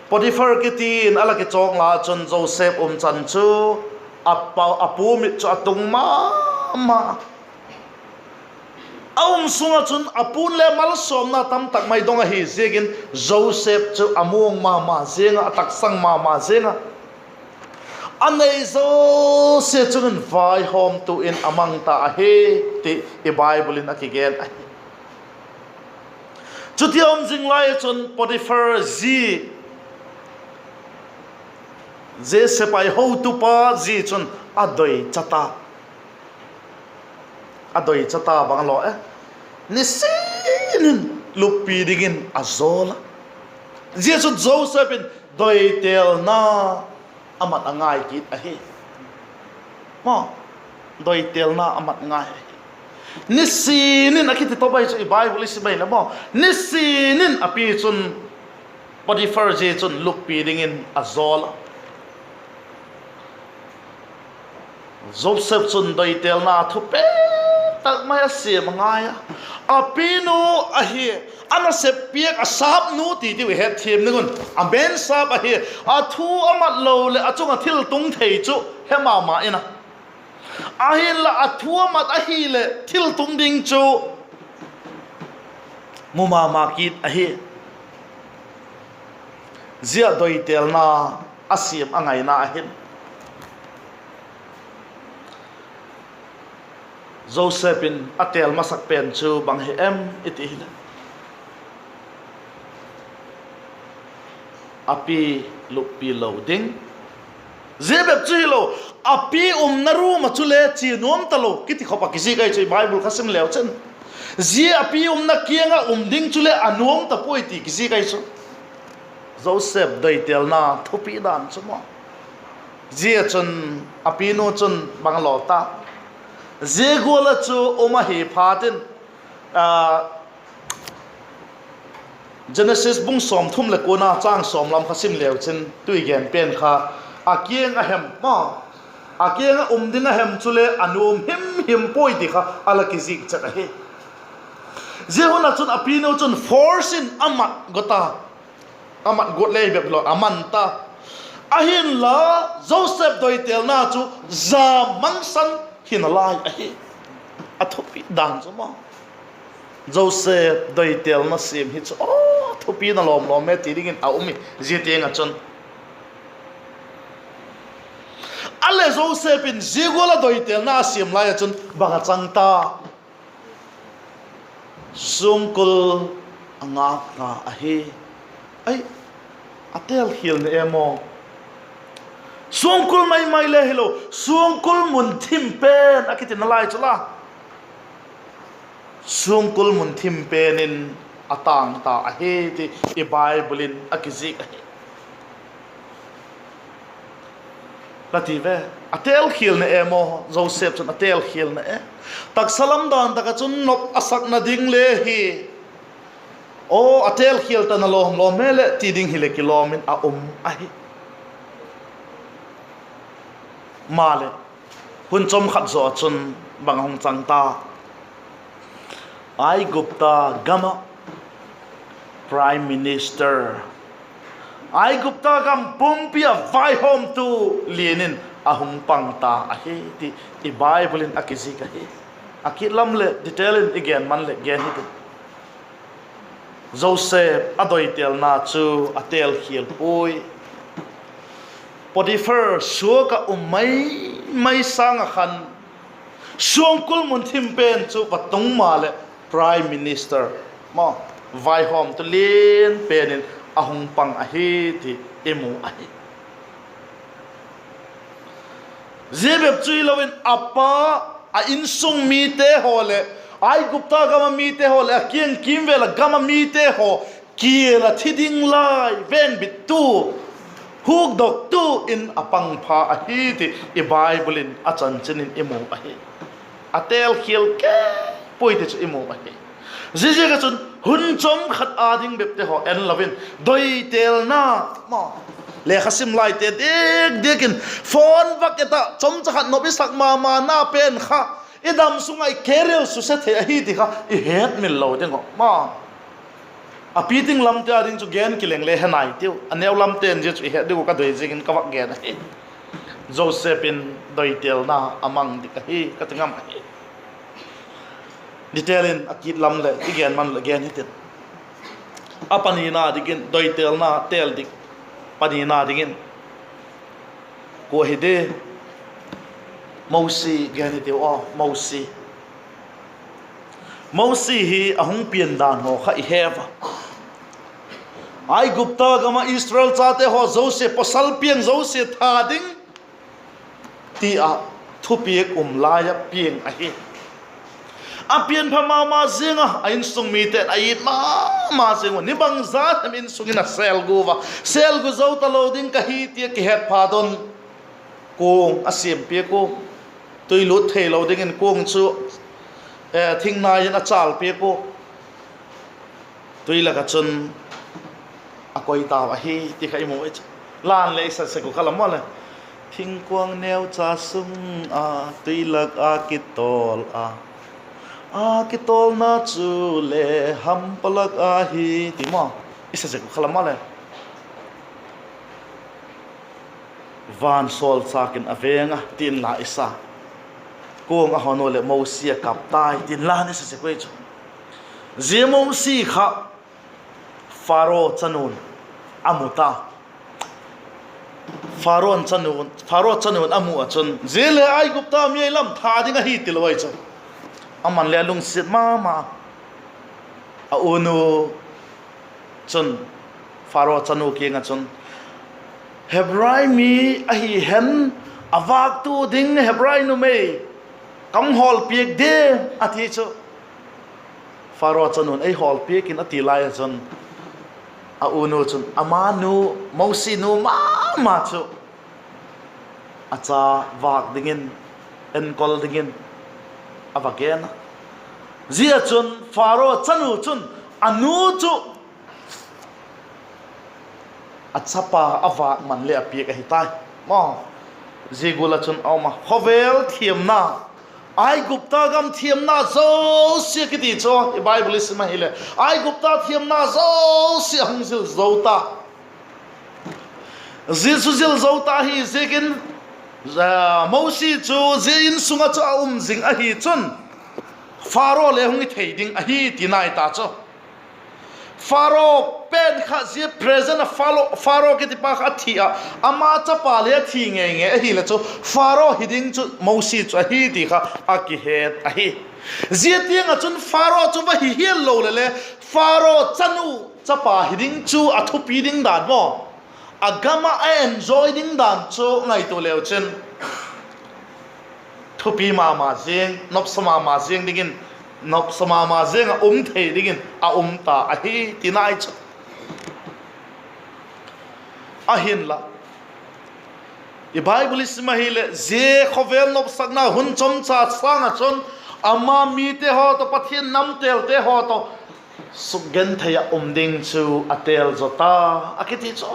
Potiphar kiti in a la kichawk la chun Joseph um chan chu a pa, a pu mit chu a tung ma ma. A um sung ah chun a pu'n le malsawmna tamtak mai dong ahi ziakin Joseph chu a muang ma ma ziang a, a taksang ma ma ziang a. A nei zosia chung in vaihawmtu in a mang ta ahi ti i Bible in a kigen ahi. Chutia um zing lai ah chun Potiphar zi, zia sepai hotupa zi chun a doi cha ta, a doi cha ta bang a law e, nisin in luppi dingin a zawl a. Zia chu Joseph in doitelna a mat a ngai kit ahi. Maw, doitelna a mat ngai ahi. Nisin in a kiti tawp ahi chu i Bible i sim ai le maw, nisin in a pi chun Potiphar zi chun luppi dingin a zawl a. Joseph chun doitelna thupi tak mai a siam a ngai a. A pinu ahi, a nasep piak a sâpnu ti tiu i hetthiam ding un, a men sâp ahi. A thu a mat lo leh a chung ah thil tung thei chu he ma ma in a, ahinla a thu a mat ahileh thil tung ding chu mu ma ma kit ahi. Zia doitelna a siam a ngaina ahin, Joseph in a têl masak pen chu bang hi em i ti hileh, a pi luppi lo ding. Zia bep chu hilo, a pi umna room ah chule chia nuam talo kiti khop a kizik ahi chu i Bible kha sim leu chin. Zia a pi umna kiang ah um ding chule a nuam ta puai ti kizik ahi chu. Joseph doitelna thupi dan chu maw. Zia chun a pinu chun bang a law ta, zia gual ah chu um ahi phat in, Genesis bung sawmthum leh kuana châng sawm lam kha sim leu chin, tu i gen pen kha, a kiang a hem maw, a kiang ah um ding a hem chule a nuam him him puai ti kha a la kizik chet ahi. Zia hun ah chun a pinu chun force in a mat got a, a mat got le bep lo a man ta. Ahinla, Joseph doitelna chu za mangsan hi nalai ahi. A thupi dan chu maw, Joseph doitelna siam hi chu aw thupi na lawm lawm e ti dingin a um hi zia tiang ah chun. A leh Joseph in zia gual a doitelna a siam lai ah chun bang a chang ta? Suangkul a ngâk ta ahi. Ai, a têl khial na e maw. Suangkul mai mai le hilo, suangkul mun thim pen a kiti nalai chu la, suangkul mun thim pen in a tâng ta ahi ti i Bible in a kizik ahi. La ti ve, a têl khial na e maw, Joseph chun a têl khial na e. Taksa lam dan tak ah chun nop a sakna ding le hi, aw a têl khial ta na lawm lawm e leh ti ding hileh kilawm in a um ahi. Maleh, hun chawm khat zaw ah chun bang a hung chang ta? Aigupta gam ah Prime Minister, Aigupta gam pumpi a vaihawmtu lian in a hung pang ta ahi ti i Bible in a kizik ahi. A kit lam leh detail in i gen man leh gen hitin, Joseph a doitelna chu a têl khial puai. Potiphar suak ah um mai mai sâng ah khan, suangkul mun thim pen chu va tung maleh Prime Minister maw, vaihawmtu lian pen in a hung pang ahi ti i mu ahi. Zia bep chu hilo in a pa, a insung mite haw leh, Aigupta gam ah mite haw leh a kiang kîmvêl ah gam ah mite haw kial ah thi ding lai vengbittu, hukdoktu in a pang pha ahi ti i Bible in a chanchin in i mu ahi. A têl khial kei puai ti chu i mu ahi. Ziaziak ah chun hun chawm khat â ding bepte haw en lo in, doitelna maw, lekha sim laite diak diak in phone vak et ah chawmcha khat nop i sak ma mana pen kha i dam sung ah i career suse thei ahi ti kha i hetmil lo ding uh maw. A piting lamte â ding chu gen kileng le he nai tiu, a neu lamte'n zia chu i het ding uh ka doi ziakin ka vak gen ahi. Joseph in doitelna a mang dik ahi ka ti ngam ahi. Detail in a kit lam leh i gen man leh gen hitin, a panina dingin, doitelna têl dik panina dingin kua hi di? Mosi gen hitiu aw, Mosi. Mosi hi a hung pian dan haw kha i he a, Aigupta gam ah Israel chate haw zosia, pawsal piang zosia tha ding ti ah thupiak um lai ah piang ahi. A pian pha ma ma ziang a, a insung mite'n a it ma ma ziang ua, ni bangza hem insung in a sêl gu a, sêl gu zo talo ding ka hi ti a kihet phat un kuang a siam piak ua, tui lût theilo dingin kuang chu thingnai in a châl piak ua, tui lak ah chun a koi tau ahi ti kha i mu ahi chu. La'n leh i sa sek uh kha la maw le, thingkuang neucha sung a, tui lak a kitawl a, a kitawlna chu le hampa lak ahi, ti maw, i sa sek uh kha la maw le. Vansawlchâk in a veng a, ti'n la i sa. Kuang a hon ua leh Mosi a kap tai, ti'n la'n i sa sek uh ahi chu. Zia Mosi kha Pharaoh chanu'n a mu ta. Pharaoh chanu'n, Pharaoh chanu'n a mu ah chun, zia le Aigupta mi ei lam tha ding ahi tilo ahi chu. Aman le a lungsiat ma ma. A unu chun, Pharaoh chanu kiang ah chun, Hebrai mi ahi hen, a vâktu ding Hebrai numei ka hung hawl piak diam, a ti chu. Pharaoh chanu'n ei hawl piak in a ti lai ah chun, a unu chun ama nu, Mosi nu ma ma chu a cha vâk dingin, enkol dingin a va gen a. Zia chun Pharaoh chanu chun a nu chu a chapa a vâk man leh a piak ahi tai. Maw, zia gual ah chun a um a, khawvel thiamna, Aigupta gam thiamna zosia kiti chu i Bible i sim ahileh, Aigupta thiamna zosia a hung zil zo ta. Zia chu zil zo ta hi ziakin, Mosi chu zia insung ah chu a um zing ahi chun, Pharaoh le hung hi thei ding ahi ti nai ta chu. Pharaoh pen kha zia present ah Pharaoh, Pharaoh kitipa kha a thi ah, ama chapa le a thi ngei ngei ahileh chu, Pharaoh hi ding chu Mosi chu ahi ti kha a kihet ahi. Zia tiang ah chun Pharaoh chu va hi hial lo leh le, Pharaoh chanu chapa hi ding chu a thupi ding dan maw, a gam ah a enjoy ding dan chu ngaitua leu chin, thupi ma ma ziang, nopsa ma ma ziang dingin, nopsa ma ma ziang ah um thei dingin a um ta ahi ti nai chu. Ahinla, i Bible i sim ahileh, zia khawvel nopsakna hun chomcha sâng ah chun, ama mite haw tawh, Pathian nam têlte haw tawh sukgenthei ah um ding chu a têl zaw ta, a kiti chu.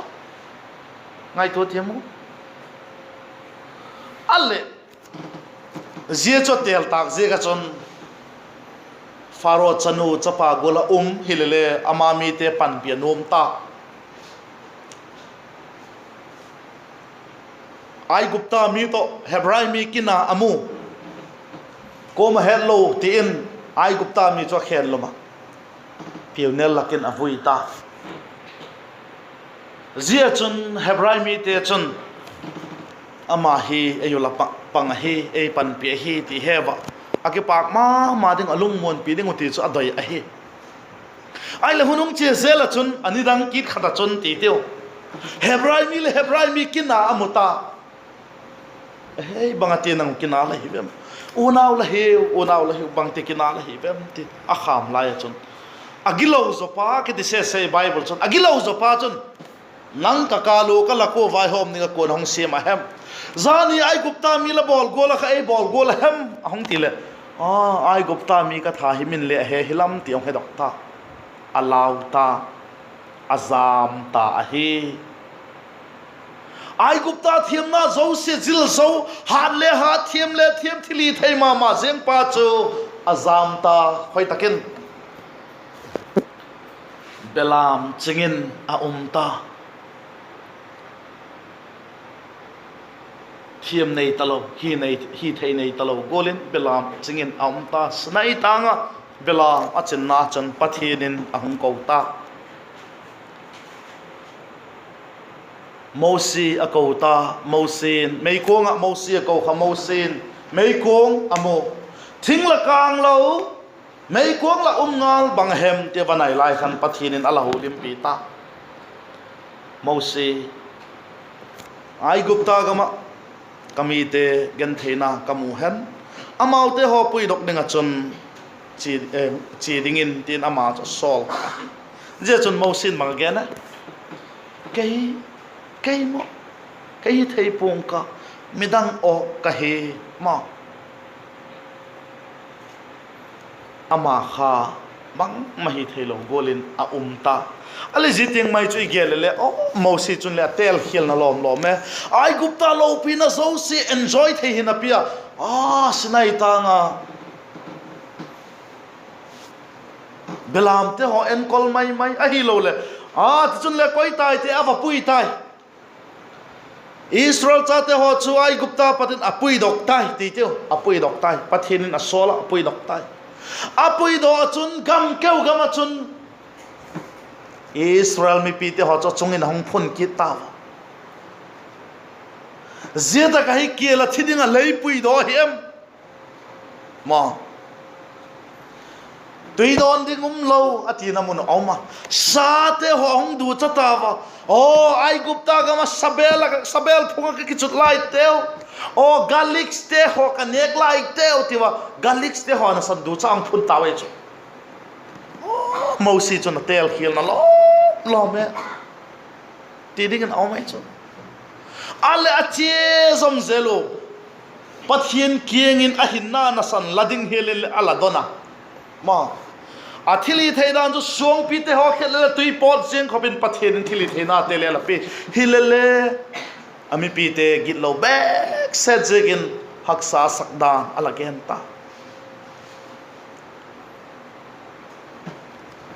Ngaitua tiam u. A leh, zia chu a têl tâk ziak ah chun, Pharaoh chanu chapa gual ah um hileh le ama mite panpi a nuam ta. Aigupta mi tawh Hebrai mi kina a mu. Kuama hetlo ti in Aigupta mi chu a khenlum ah, piaunel lak in a vui ta. Zia chun Hebrai mite chun, ama hi ei ula pang ahi, ei panpi ahi ti he ua, a kipâk ma ma ding, a lungmuanpi ding uh ti chu a doi ahi. Ahileh hun hung chia zel ah chun a nidang kit khat ah chun ti tiu, Hebrai mi leh Hebrai mi kina a mu ta. Hei, bang a ti nang kina la hi vem? Unau la hiu, unau la hiu, bangti kina la hi vem? ti a khâm lai ah chun, a gilo zawpa kiti sese Bible chun, a gilo zawpa chun, nang ka kâl ua ka lak ua vaihawm ding ah kua'n hung siam a hem? Zani Aigupta mi la bawl gual ah kha ei bawl gual a hem? a hung ti leh, a, Aigupta mi ka tha hi min le a he hilam ti hung hedok ta. A lau ta, a jam ta ahi. Aigupta thiamna zosia zil zo, hât le hât, thiam le thiam, thilhithei ma ma ziangpa chu a jam ta, khoi tak in belam ching in a um ta. Thiam nei talo, hi nei, hithei nei talo gual in belam ching in a um ta. Sinai tâng ah belam a chinna chun Pathian in a hung ko ta. Mosi a ko ta, Mosi'n, meikuang ah Mosi a ko kha, Mosi'n meikuang a mu, thing la kâng lo, meikuang lah um ngal bang a hem ti va nai lai khan Pathian in a la holimpi ta. Mosi, Aigupta gam ah ka mite gentheina ka mu hen, amaute haw puidok ding ah chun chia dingin, ti'n ama chu a sawl ta ahi. Zia chun Mosi in bang a gen a, Kei, kei maw, kei hi thei pua'ng ka, midang aw ka hi, maw. Ama kha bangma hi theilo gual in a um ta. A leh zia tiang mai chu i gel le le, aw, Mosi chun le a têlkhialna lawm lawm e. Aigupta lopina zosia enjoy thei hi napi a, a, Sinai tâng a belamte haw enkol mai mai ahiloleh, a, tichun le koi taite a va pui tai. Israel chate haw chu Aigupta pat in a puidok tai, ti teu, a puidok tai. Pathian in a sawl ah a puidok tai. A puidok ah chun gam keu gam ah chun Israel mipite haw chu a chung in a hung phun kit tau a. Zia tak ah hi kial ah thi ding ah lei puidok hi em? Maw, tui dawn ding um lo a tina mun a um a. Sate haw a hung ducha tau a. Aw, Aigupta gam ah sabêl ah, sabêl phung ah ka kichut laiteu, aw, garlicste haw ka nêk laiteu, tiu a. Garlicste haw nasan ducha a hung phun tau ahi chu. Mosi chun a têlkhialna lawm lawm e, ti dingin a um ahi chu. A leh a chia zom zel u, Pathian kiang in a hinna nasan la ding hial in leh a la don a. Ma, a thilhitheina chu suangpite haw khet le le tui pawt ziang khop in Pathian in thilhitheinate le a la pia. Hile le, a mipite gitlo bêk set ziakin haksa sak dan a la gen ta.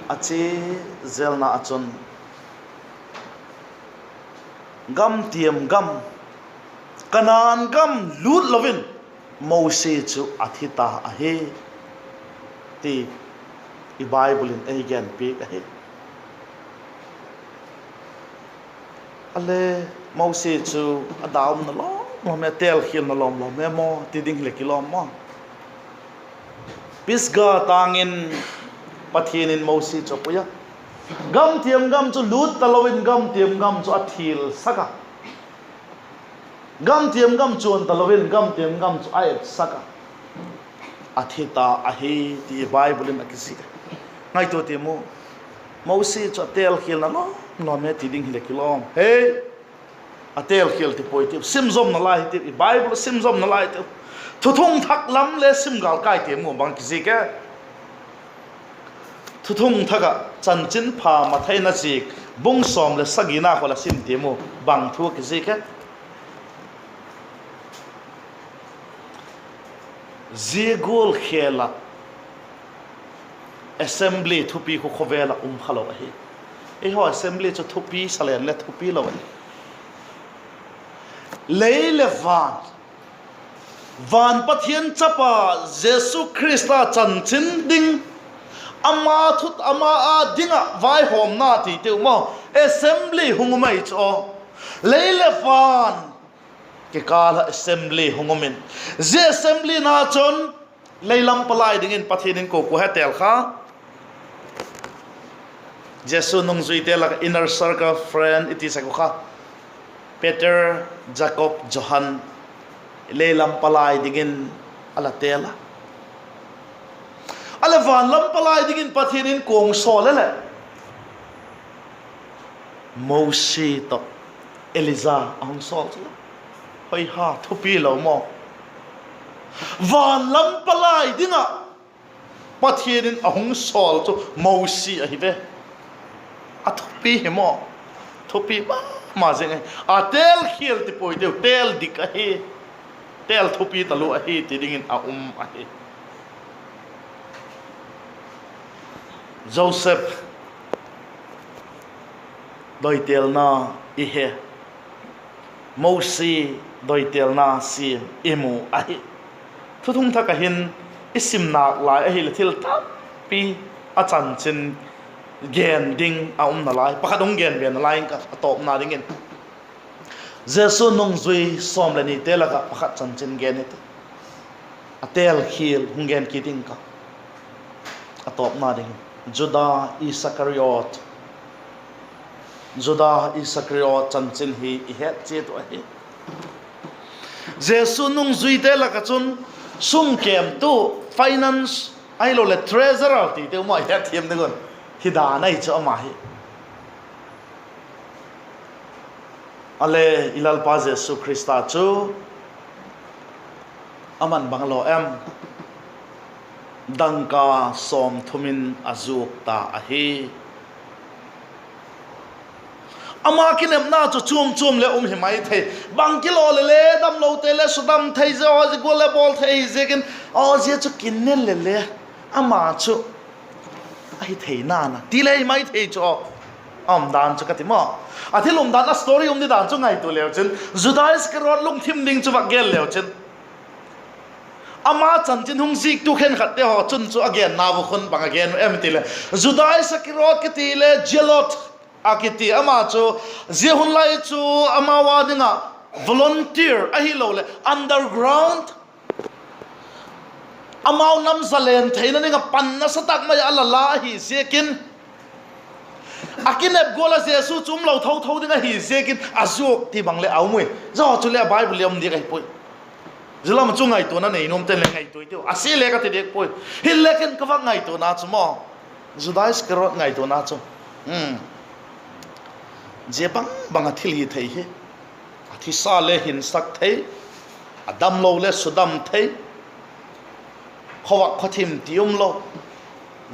A chia zelna ah chun, gam tiam gam, Kanaan gam lût lo in Mosi chu a thi ta ahi, ti i Bible in ei genpiak ahi. A le, Mosi chu a dâumna lawm lawm e, têlkhialna lawm lawm e maw, ti ding hileh kilawm maw. Pisga tâng in Pathian in Mosi chu a pui a, gam tiam gam chu lût talo in gam tiam gam chu a thilsak a, gam tiam gam chuan talo in gam tiam gam chu a etsak a, a thi ta ahi, ti Bible in a kizik a. Ngaitua tiam u, Mosi chu a têlkhialna lawm lawm e ti ding hileh kilawm. Hei, a têlkhial ti puai tiu, sim zomna lai hi tiu, i Bible sim zomna lai tiu. Thuthung Thak lam le sim gâl kai tiam u, bang kizik e? Thuthung Thak ah Chanchinpha Mathai in a ziak bung sawm leh sagina khaw la sim tiam u, bang thu a kizik e? Zia gual khêl ah assembly thupi khu khawvel ah um kha lo ahi. Eihaw assembly chu thupi salen le thupi lo ahi. Lei leh van, van Pathian chapa Jesu Khrista chanchin ding, ama thu, ama â ding ah vaihawmna ti teu maw, assembly hung um ahi chu aw. Lei leh van kikâl ah assembly hung um in, zia assemblyna chun lei lam palai dingin Pathian in kua kua he têl kha? Jesu nungzuite lak ah inner circle friend i ti sek u kha, Peter, Jakob, Johan, lei lam palai dingin a la têl a. A leh van lam palai dingin Pathian in kua hung sawl e leh, Mosi tawh Elija a hung sawl chu. Hoi ha, thupi lo maw? Van lam palai ding ah Pathian in a hung sawl chu Mosi ahi ve. A thupi hi maw? Thupi ma ma zing ahi. A têlkhial ti puai tiu, têl dik ahi. Têl thupi talu ahi ti dingin a um ahi. Joseph doitêlna i he, Mosi doitêlna siam i mu ahi. Thuthung Thak ah hin i sim nâk lai ahileh thil tampi a chanchin gen ding a um nalai, pakhat hung gen be nalai ing ka, a tawpna dingin. Jesu nungzui sawm leh nite lak ah pakhat chanchin gen hiti, a têlkhial hung gen kit ing ka. A tawpna ding, Juda Iskariot. Juda Iskariot chanchin hi i het chiat uh ahi. Jesu nungzuite lak ah chun sum kêmtu, finance ahiloleh treasurer tite um a, hetthiam ding un, hi dan ahi chu ama hi. A le, i Lalpa Jesu Khrista chu aman bang a law em? Dangka sawmthum in a zuak ta ahi. Ama kinepna chu chuam chuam le um hi mai thei. Bang kilaw le le, damlote le sudam thei, zia haw zia gual le bawl thei ahi ziakin, aw, zia chu kine le le, ama chu ahi thei nana ti le hi mai thei chu, a um dan chu ka ti maw. A thil um dan, a story um di dan chu ngaitua leu chin, Juda Iskariot lungthim ding chu vak gen leu chin, ama chanchin hung ziktu khenkhatte haw chun chu a genna uh khun bang a gen uh em ti leh, Juda Iskariot kiti le Zealot a kiti ama chu, zia hun lai chu amau â ding ah volunteer ahiloleh underground, amau nam zalen theina ding ah pan nasa tak mai ah a la la ahi ziakin, a kinep gual ah Jesu chu um lo tho tho ding ahi ziakin a zuak ti bang leh a um ui. Zia chuleh a Bible le um diak ahi puai. Zia lam chu ngaituana nei nuamte'n le ngaitua i tiu, a sia le ka ti diak puai. Hileh ken ka vak ngaituana chu maw, Juda Iskariot ngaituana chu, zia bang bang a thil hi thei hi, a thisa le hinsak thei, a damlo le sudam thei, khawvak khawthim ti um lo,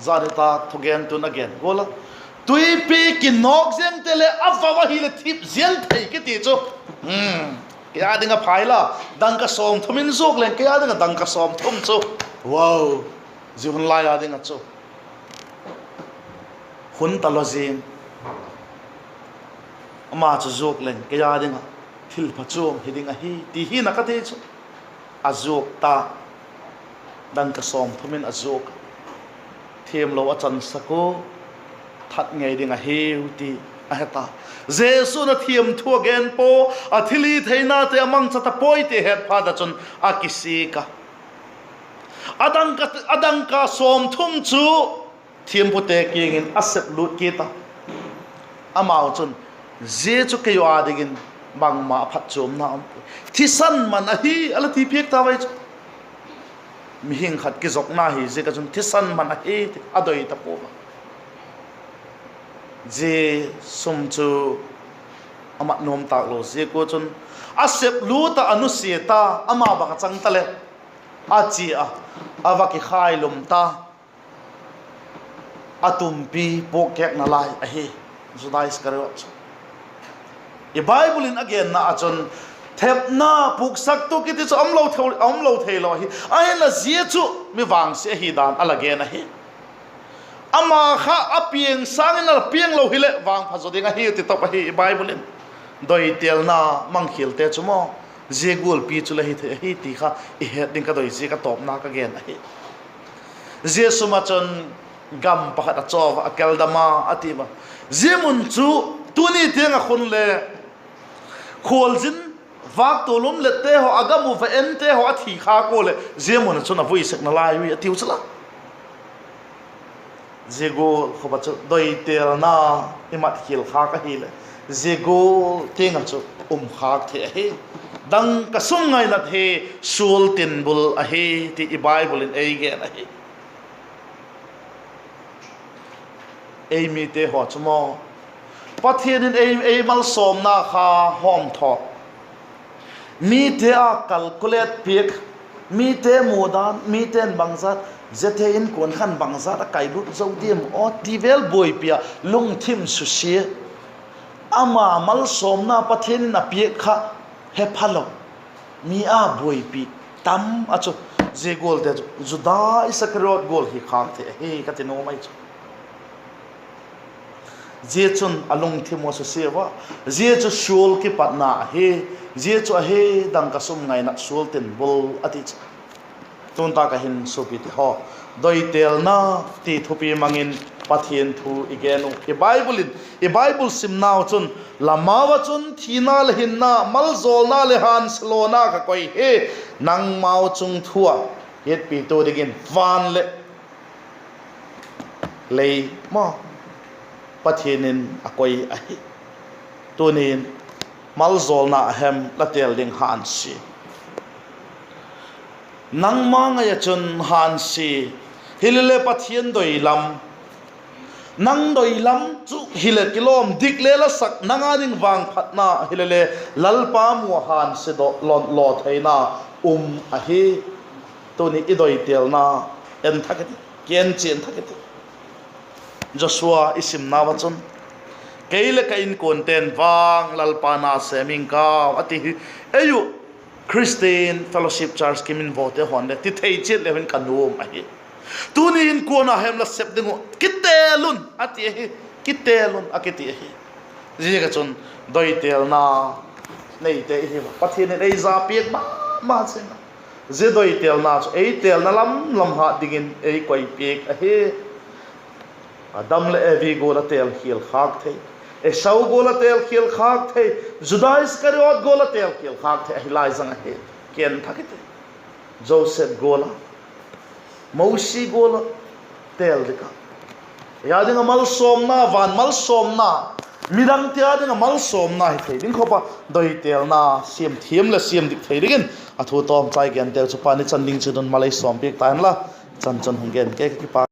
zani tak thugentu'n a gen gual a, tuipi kinawk zengte le a vau ahileh thip ziang thei kiti chu, kei â ding ah phai la, dangka sawmthum in zuak leng kei â ding ah dangka sawmthum chu, wow, zia hun lai â ding ah chu hun talo zing, ama chu zuak leng kei â ding ah thil phachuam hi ding ahi ti hina ka ti chu, a zuak ta, dangka sawmthum in a zuak, thiamlo a chansak ua, that ngei ding ahiu ti a he ta. Jesu'n a thiam thu a gen pua, a thilhitheinate a mangcha ta puai ti het phat ah chun a kisik a, a dangka, a dangka sawmthum chu thiampute kiang in a seplût kit a. Amau chun, zia chu kei ua dingin bangma a phatchuamna um puai, thisan man ahi, a la ti piak ta vai chu. Mihing khat kizopna hi ziak ah chun thisan man ahi ti a doi ta pua a. Zia sum chu a mat nuam tâk lo ziak ua chun, a seplût ah a nusia ta, ama bang a chang ta leh, a chia a, a va kikhailum ta, a tumpi puak kêkna lai ahi, Juda Iskariot chu. I Bible in a genna ah chun, thepna puksaktu kiti chu a um lo theilo ahi. Ahinla zia chu mi vangsia ahi dan a la gen ahi. Ama kha a piang sâng in a la piang lo hileh vangpha zaw ding ahiu ti top ahi i Bible in. Doitêlna mangkhialte chu maw, zia gualpi chu la hi thei ahi ti kha i het ding ka doi ziak a tawpna ka gen ahi. Zia sum ah chun gam pakhat a chaw a, Akeldama a ti a. Zia mun chu tuni tiang ah khun le khualzin vâktual um lette haw, a gam uh va ente haw a thi khâk ua leh zia mun ah chun a vui sekna lai ui a tiu chu la. Zia gual khop ah chu doitêlna i mat khial khâk ahileh, zia gual tiang ah chu um khâk thei ahi. Dangka sum ngainat hi sual tinbul ahi ti i Bible in ei gen ahi. Ei mite haw chu maw, Pathian in ei, ei malsawmna kha hawmthaw, mite a calculate piak, mite mudan, mite'n bangzat, ziate inkuan khan bangzat a kailut zo diam aw ti vel buaipi a lungthim susia, ama malsawmna Pathian in a piak kha he phalo, mi a buaipi tam ah chu, zia gualte chu Juda Iskariot gual hi khâk thei ahi ka ti nuam ahi chu. Zia chun a lungthim uh a susia ua, zia chu sual kipatna ahi, zia chu ahi dangka sum ngainat sual tinbul a ti chu. Tun tak ah hin suapite haw, doitêlna ti thupi mang in Pathian thu i gen uh, i Bible in, i Bible simnau chun, la mau ah chun thina leh hinna, maljawlna leh hânsia lawna ka koi hi, nangmau chung thu ah hetpitu dingin van leh lei maw, Pathian in a koi ahi. Tuni'n maljawlna a hem la têl ding hânsia. Nangma ngai ah chun hânsia, hilele Pathian doi lam, nang doi lam chu hileh kilawm dik le la sak, nang â ding vangphatna hilele Lalpa mu ah hânsia, lawtheina um ahi. Tuni i doi têlna en thak i ti, kienchian thak i ti. Joshua i simnau ah chun, kei leh ka inkuante'n vang Lalpa na sêm ing kau a ti hi. Ei uh Christian Fellowship Church Kiminvote haw'n le ti thei chiat leu hin ka nuam ahi. Tuni inkuan a hem la sep ding uh, kitêl un a ti ahi. Kitêl un a kiti ahi. Ziaziak ah chun doi têlna neite i hi a, Pathian in ei za piak ma ma zing a. Zia doi têlna chu ei têlna lam lam hat dingin ei koi piak ahi. Adam leh Evi gual a têl khial khâk thei, Esau gual a têl khial khâk thei, Juda Iskariot gual a têl khial khâk thei ahi lai zang ahi. Kienthak i ti. Joseph gual a, Mosi gual a têl dik a, ei â ding ah malsawmna, van malsawmna, midangte â ding ah malsawmna hi thei ding khawp a doi têlna siam thiam leh siam dik thei dingin a thu tawmchai genteu chu Pa'n i chan ding chiat un mal ei sawmpiak ta inla, chan chun hung gen ke ka kipak.